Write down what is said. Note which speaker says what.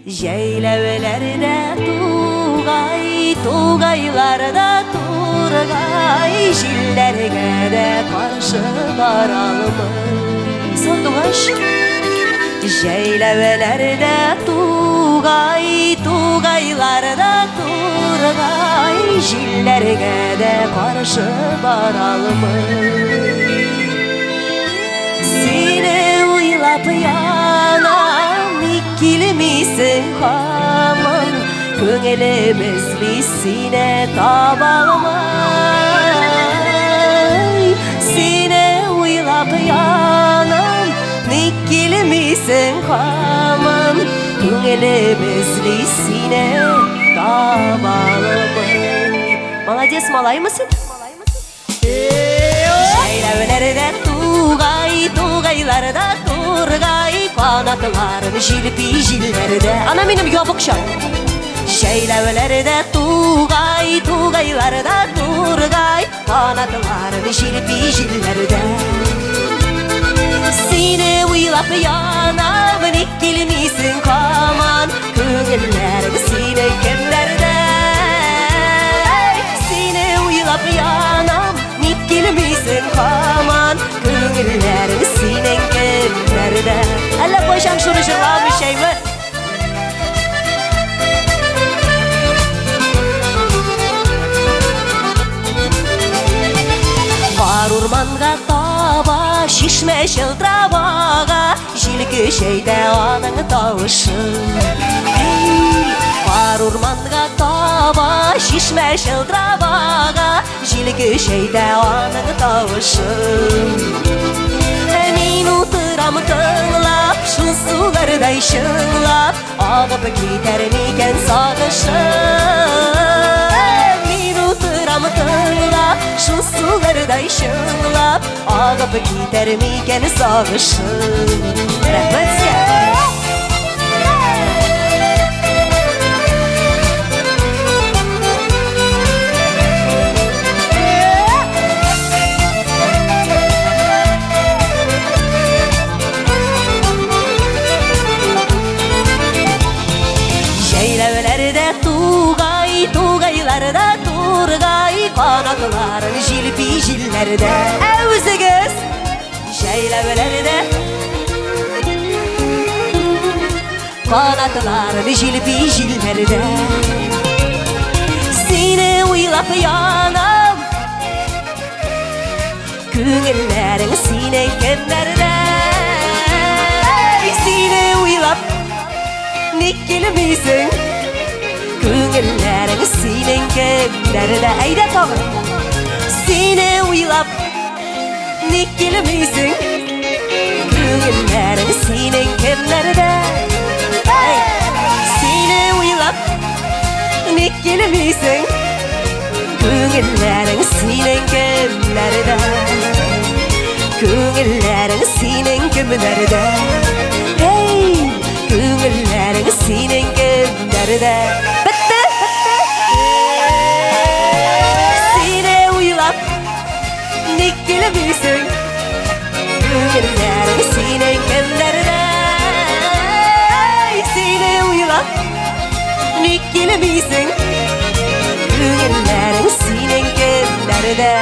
Speaker 1: Җәйләүләрдә тугай, тугайларда тургай, җилләргә дә каршы бара алмый. Сандугач. Җәйләүләрдә тугай, тугайларда тургай, җилләргә дә каршы бара алмый. Сине уйлап янам, ник килмисең һаман? Күңелем эзли сине таба алмай. Сине уйлап янам, ник килмисең һаман? Күңелем эзли сине таба алмай. Молодец, малаймы син? Җәйләүләрдә тугай, тугайларда тургай, канатларын җилпи җилләрдә. Ана минем ябык чак. Җәйләүләрдә тугай, тугайларда тургай, канатларын җилпи җилләрдә. Сине уйлап янам, ник килмисең һаман? Күңелләрең синең кемнәрдә? Сине уйлап янам, ник килмисең һаман? Күңелләрең синең кемнәрдә? Әллә кайчан шуны җырламыйчаймы? Бар урманга таба, чишмә чылтырап ага, җил көчәйтә аның тавышын. Әй, бар урманга таба, чишмә чылтырап ага, җил көчәйтә аның тавышын. Мин утырам тыңлап, шул сулардай чыңлап, агып китәр микән сагышым? Мин утырам тыңлап, шул сулардай чыңлап, агып китәр микән сагышым? Рәхмәт сезгә! Җәйләүләрдә тугай, тугайларда тургай, канатларын җилпи җилләрдә. Ә үзегез җәйләүләрдә канатларын җилпи җилләрдә. Сине уйлап янам, күңелләрең синең кемнәрдә? Сине уйлап ник килмисең? Күңелләрең синең кемнәрдә? Әйдә тагын. Сине уйлап ник килмисең? Күңелләрең синең кемнәрдә? Әй, сине уйлап ник килмисең? Күңелләрең синең кемнәрдә? Күңелләрең синең кемнәрдә? Эй, күңелләрең синең кемнәрдә? Бетте! Сине уйлап ник килмисең? Күңелләрең синең кемнәрдә? Сине уйлап ник килмисең? Күңелләрең синең кемнәрдә?